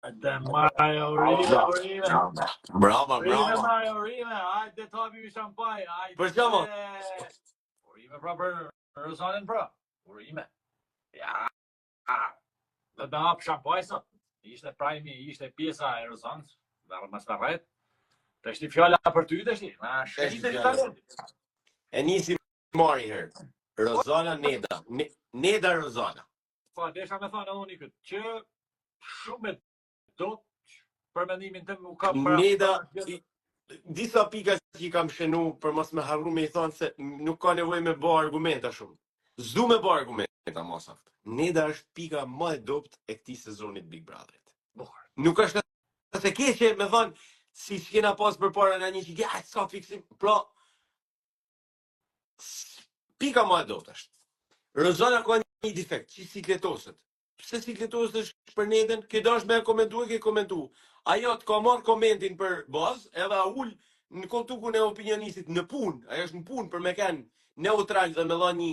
Hajde Mario, urime, urime. Bravo, Urime bravo. Mario, urime. Hajde të hapim një shampanjë. Hajde. Për çfarë, mo? Urime pra për Rozanën pra. Urime. Ja. Do të hap shampanjë sot. Ishte prime, ishte pjesa e Rozanës. Dhe mas të rret. Tashti fjala për ty tashti. Na Tashti shkëlqe fjala. talent. E nisi Mari herë. Rozana Neda. Ne- Neda Rozana. Po, desha me thonë edhe unë i këtë, që shumë e do për mendimin tim u ka para Neda i- disa pika që i kam shënu për mos me harru me i thonë se nuk ka nevojë me bë argumenta shumë. S'du me bë argumenta mos aft. Neda është pika më e dobët e këtij sezonit Big Brotherit. Bukur. Nuk është as e keqe me thonë si që kena pas përpara nga një që ja, sa fiksim. Pra, Pika më e dobët është. Rozana ka një defekt, që sikletoset. Pse sikletoset është për Nedën? Ke dash me komentu e ke komentu. Ajo të ka marrë komentin për bazë, edhe a ul në koltukun e opinionistit në punë. Ajo është në punë për me kenë neutral dhe me dhanë një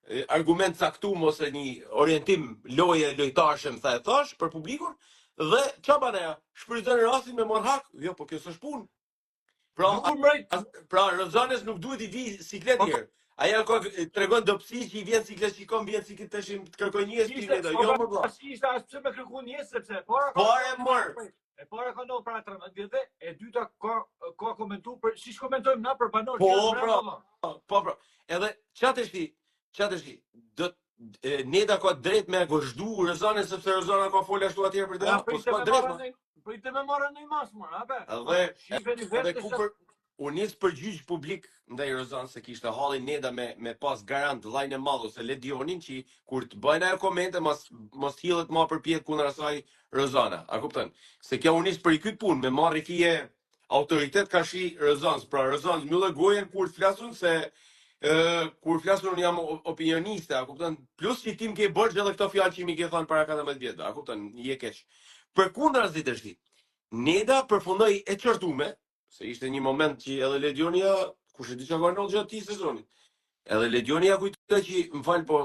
e, argument caktum ose një orientim loje lojtarshëm tha e thash për publikun dhe ça ban ajo? Shfrytëzon rastin me marr hak. Jo, po kjo s'është punë. Pra, Nuk u mbrojt. pra Rozanës nuk duhet i vi siklet Po, herë. Ajo ka tregon dobësi që i vjen siklet që i kom vjen siklet tash të kërkoj një Kishte, siklet, po jo pra, më vlla. s'kishte as pse me kërku një sepse e para ka Pare mor. E para ka ndodhur para 13 vjetëve, e dyta ka ka komentu për siç komentojmë na për banorë Po tjerë pra, brenda. po pra. Edhe çat është çat është do e, Neda ka drejt me gozhdu Rozanën sepse Rozana ka fol ashtu atëherë për të, Ja, po pritë s'ka me drejt marrë më. në pritë me marrë në mas më, a be. Edhe Shifeni edhe vetë ku se për u nis për gjyq publik ndaj Rozanës se kishte hallin Neda me me pas garant vllajin e madh ose Ledionin që kur të bëjnë ajo komente mos mos hillet më përpjetë kundër asaj Rozana. A kupton? Se kjo u nis për i këtë punë me marrë fije autoritet karshi Rozanës. Pra Rozanës mbyllë gojën kur të flasun se ë kur flasun unë jam o- opinioniste, a kupton? Plus që ti më ke borxh edhe këto fjalë që mi ke thënë para 14 vjetëve, a kupton? Je keq. Përkundrazi tash Neda përfundoi e qortume, se ishte një moment që edhe Ledionia, kush e di çka ka ndodhur gjatë këtij sezoni. Edhe Ledionia kujtoi që më fal po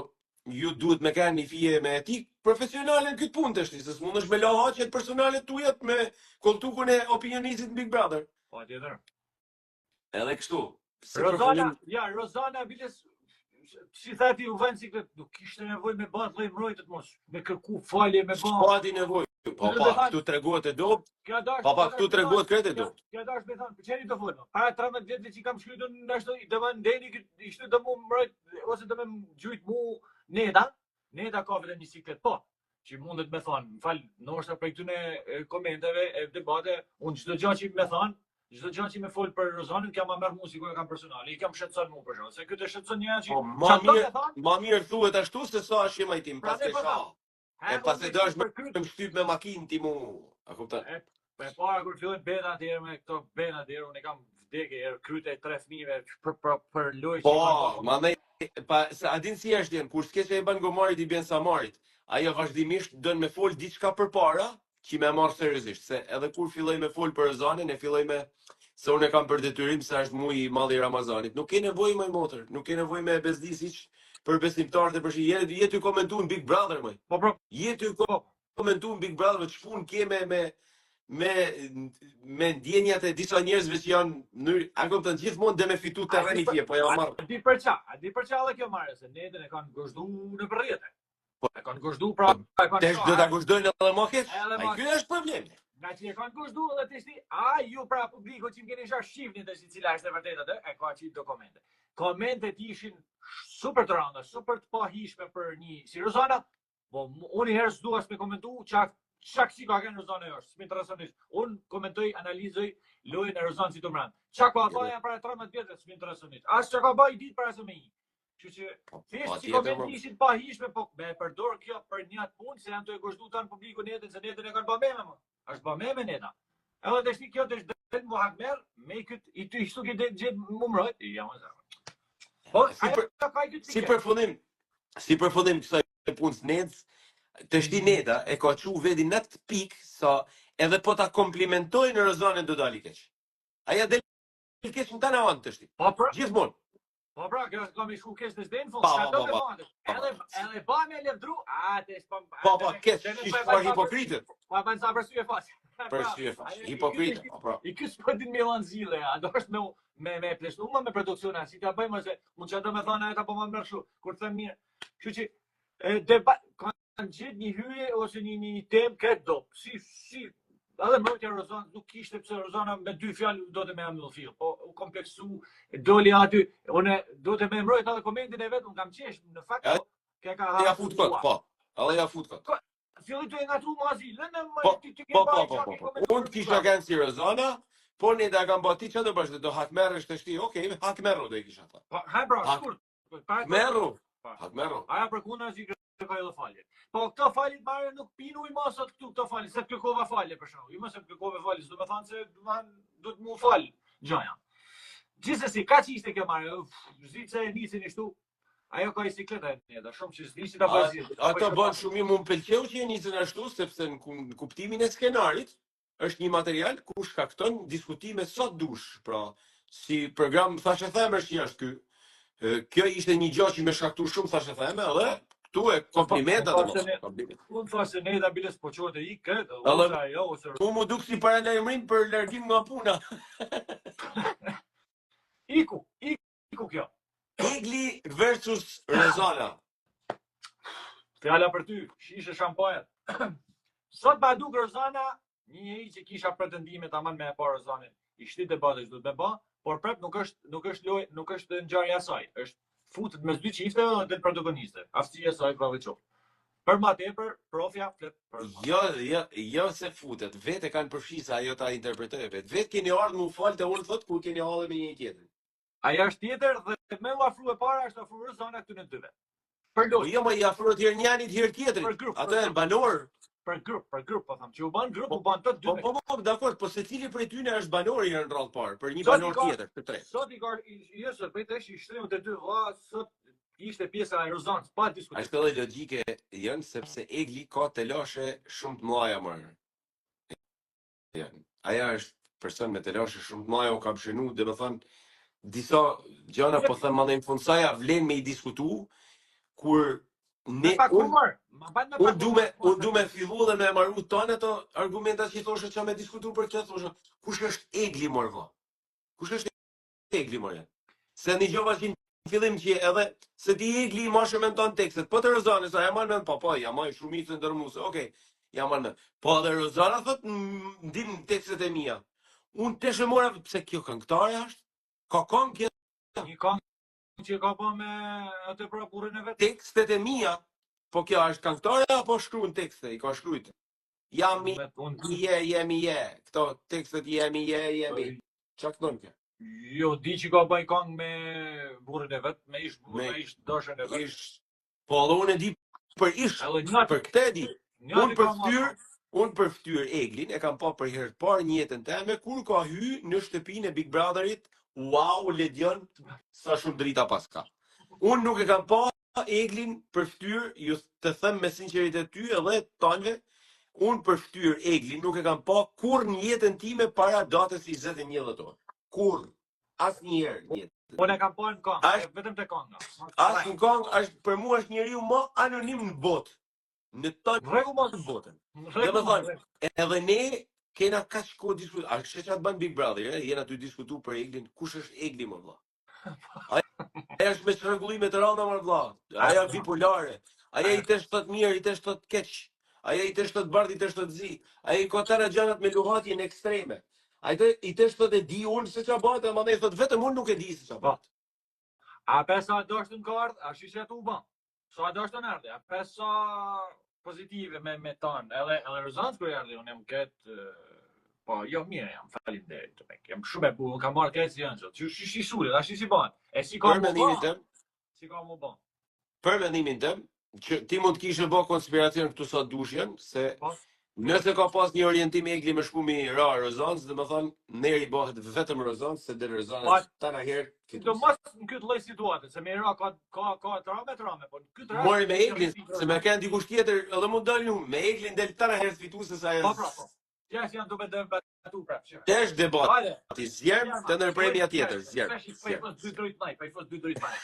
ju duhet me kanë një fije me etik profesionale në këtë punë tash, se s'mundesh me la haqet personale tujat me koltukun e opinionistit në Big Brother. Po tjetër. Edhe kështu. Si Rozana, përfundim, ja, Rozana biles si tha ti u vën siklet, nuk kishte nevojë me bë lloj mbrojtje mos, me kërku falje me bë. s'pati nevojë. Po Do pa, të thënë, këtu tregohet e dobët, Kjo dash, pa pa, kjo këtu dash me thënë, tregohet krejt e kjo, dobët. kjo dash me thënë, për qeni të folë. Para 13 vjetëve që i kam shkruar ndoshta do më ndeni ishte do mu mbrojt ose do më gjujt mu Neda, Neda ka vetëm një siklet po, që mundet me thonë, më fal, ndoshta prej këtyne e, komenteve e debate, unë çdo gjë që me thonë, çdo gjë që me fol për Rozanën, kjo ma merr mua sikur e kam personale, i kam shqetëson mua për shkak, se këtë e shqetëson një që Po ma çfarë do mirë, me thonë, ma mirë thuhet ashtu se sa është shema i tim, pra pas ne ke po sha. tham, E he pas unë e me dash qit me për kryt, më shtyp me makinë ti mu. A kupton? E, e para kur fillojnë beta atëherë me këto beta atëherë unë e kam vdekje herë kryet e tre fëmijëve për për, për lojë Po, që kanë bërë. ma ne pa se a din si është jen, kur s'ke që e bën gomarit i bjen samarit. Ajo vazhdimisht don me fol diçka përpara që me marr seriozisht, se edhe kur filloi me fol për Rozanën, e filloi me se unë e kam për detyrim se është muaji i madh i Ramazanit. Nuk ke nevojë më motër, nuk ke nevojë me bezdis hiç për besimtarët e për shi. Je, je ty komentu në Big Brother më. Po po Je ty po. komentu në Big Brother, ç'punë ke me me me me ndjenjat e disa njerëzve që janë në a kupton gjithmonë dhe me fitu A di terreni për tje, po ja a marr. di për ça? A di për ça edhe kjo marrë se Nedën e kanë gozhdu në rrjete. E kanë gozhdu pra e kanë Tash do ta gozhdojnë edhe më keq. Edhe Ai më ky është problemi. Nga që e kanë gozhdu edhe tashti, a ju pra publiku që më keni sha shifni tash cila është e vërteta atë, e ka qitë dokumente. Komentet ishin super të rënda, super të pahishme për një si Rozana, po unë një herë s'dua as me komentu çka çka si ka qenë Rozana është, s'më intereson hiç. Unë komentoj, analizoj lojën e Rozanës si të mbrand. Çka ka ba ja para 13 vjetëve, s'më intereson hiç. As çka ka ba i ditë para se me i. Kështu që Po, thjesht si patjetër, koment mo. ishin pa hishme, po me e përdor kjo për një atë punë se janë të e gozhdu tanë publiku Nedën, se Nedën e kanë ba meme më. Është ba meme Neda. Edhe tash kjo tash del mu hakmer, me i kyt i ty kështu ke gjet mu mbrojt. Ja, më zemër. Po, Si ajo për ka i kyt si përfundim, si përfundim kësaj punës Nedës, tashti Neda e ka çu vedin në atë pikë sa edhe po ta komplimentojnë Rozanën do dali keq. Aja del keq në tana anë tashti. Po, për, Gjithmonë. Po pra, kjo ka me shku keq në në fund. Pa, Çka pa, do pa, me pa. bën? Edhe edhe ba me levdru, a te s'po. Po, po, keq, si shkuar hipokritët. Po e bën sa për sy e faqe. Për sy e faqe. Hipokritë, po pra. I ky s'po din me lan zile, a do është me me me pleshtu më me produksion, si ta bëjmë ose mund çka do me thonë ajo ta po më merr kështu, kur them mirë. Kështu që e deba kanë gjetë një hyrje ose një një, një temë këtë do. Si si edhe mbrojtja e Rozanës nuk kishte pse Rozana me dy fjalë do të me mbyll fill, po u kompleksu, doli aty, unë do të me mbrojt edhe komentin e vet, unë kam qesh, në fakt po, ke ka Ja fut kot, po. Edhe ja fut kot. Filli të e ngatru ma zilën, Po, po, po, po, po, po. Unë kisha kanë si Rozana, po ne da kam bë ti çfarë do bësh, do hakmerresh tash ti, okej, hakmerru do i kisha thënë. Po, ha pra, shkurt. Hakmerru. Hakmerru. Aja për kundër që kërkoi edhe falje. Po këto falje marrë nuk pinë ujë më sot këtu këto falje, se të kërkova falje për shembull. Jo më se të kërkova falje, do të thonë se do të do të më fal gjoja. Gjithsesi, kaq ishte kjo marrë. S'di pse e nisin ashtu. Ajo ka i siklet ajo neda, shumë që s'di si ta bëj zgjidhje. Ato bën shumë mirë, mu më pëlqeu që e nisën ashtu sepse në kuptimin e skenarit është një material ku shkakton diskutime sa dush. Pra, si program thashetheme që është ky. Kjo ishte një gjë që më shkaktu shumë thashetheme edhe këtu e komplimenta po, domethënë. Unë thashë se Neda biles po çohet e ik këtë, ose ajo ose Mu mu duk si paralajmërim për largim nga puna. Iku, iku kjo. Egli versus Rozana. Fjala për ty, shishe shampanjat. Sot pa duk Rozana, një njeri që kisha pretendime tamam me e pa Rozanën. I shti debate që duhet me ba, por prap nuk është nuk është loj, nuk është ngjarja e saj, është futet mes dy çifteve dhe del protagoniste. Aftësia e saj bravo qoftë. Për ma tepër, profja flet për Jo, jo, jo se futet, vetë e kanë përfshi se ajo ta interpretojë vetë. Vetë keni ardhur mu fal te unë thot kur keni halle me një tjetrin. Ajo është tjetër dhe me u afru e para është afru Rozana këtu në dyve. Për po lojë. Jo, më i afrohet herë njërit, herë tjetrit. Për grup, Ato janë banor. Për grup, për grup, po them, që u bën grup, po, u bën të dy. Po, po, po, dakor, po secili prej tyre është banor i herë në radhë parë, për një banor tjetër, të tretë. Sot i ka jo sot, po tash i shtrim të dy vlla, sot ishte pjesa e Rozanës, pa diskutim. Është edhe logjike janë sepse Egli ka telashe shumë të mëdha më. Janë. Aja është person me telashe shumë të mëdha, u kam shënu, domethënë disa gjëra po them madje në fund saja vlen me i diskutu kur ne pak unë unë du me unë du me fillu dhe me maru tanë ato argumentat që thoshe që me diskutu për këtë thoshe kush është Egli mor vlla kush është Egli more. Se dëgjova që në fillim që edhe se di Egli ma shumë mendon tekstet. Po të Rozanës, a ja marr mend, po po, ja marr shumicën dërmuese. Okej, ja marr mend. Po edhe Rozana thot ndim tekstet e mia. Unë të e mora pse kjo këngëtare është? Ka këngë kjo? Një këngë që ka bë me atë pra burrin e vet. Tekstet e mia. Po kjo është këngëtare apo shkruan tekste? I ka shkruajt. Jami je, jemi je. Këto tekstet jemi je, jemi. Çka këndon kjo? Jo, di që ka baj kangë me burrin e vet, me ish burrin, me ish dashën e vet. Ish. Po edhe unë e di për ish, për këtë e di. Unë për fytyrë, unë për fytyrë Eglin e kam pa për herë të parë në jetën teme kur ka hy në shtëpinë e Big Brotherit, wow Ledion, sa shumë drita paska. Unë nuk e kam pa Eglin për fytyrë, ju të them me sinqeritet ty edhe tanëve, unë për fytyrë Eglin nuk e kam pa kurrë në jetën time para datës 21 dhjetor. Kurrë. Asnjëherë në jetën. Unë e kam pa në kangë, Është- vetëm te kanga. As në kangë, është për mua është njeriu më anonim në botë. Në tanë Rregull mos. botën. Rregull mos. thënë, Edhe ne kena kaq kohë diskutu. A sheh çfarë bën Big Brother, e? Jena tu diskutu për Eglin. Kush është Egli më vëlla? Aja është me çrregullime të rënda më vëlla. Aja është bipolare. Aja i tesh thot mirë, i tesh thot keq. Aja i tesh thot bardh, i tesh thot zi. Aja i ka tëra gjërat me luhatjen ekstreme. Ai të i tesh thot e di unë se ç'a bëhet, ama ne thot vetëm unë nuk e di se ç'a po. bëhet. A pe sa doshtën ka ardhë, a shishe tu bën. Sa doshtën ardhi, a pe sa pozitive me me tan, edhe edhe Rozanës kur erdhi, unë jam këtë po jo mirë jam, faleminderit të mek. Jam shumë e bukur, unë kam marrë këtë si ëngjëll. Që shi shi shulet, a shi si bën. E si ka Për më mendimin bën? tim, Si ka më bën? për mendimin tim, që ti mund të kishe bë konspiracion këtu sa dush janë, se Po. nëse ka pas një orientim Egli me shku mi ra Rozanës, dhe më thonë, neri bëhet vetëm Rozanës, se del Rozana Po, tana herë Do fituese. mos në këtë lloj situate, se me ra ka ka ka trame trame, po në këtë rast Mori me Eglin, se me kanë dikush tjetër, edhe mund dalin unë, me Eglin del tana herë fituese se ajo Po pra, po. Tash janë duke debatu prapë. Tash debat. Ti zjerm të ndërpremja tjetër, zjerm. Tash i po i fus dy drejt maj, po i fus dy drejt maj.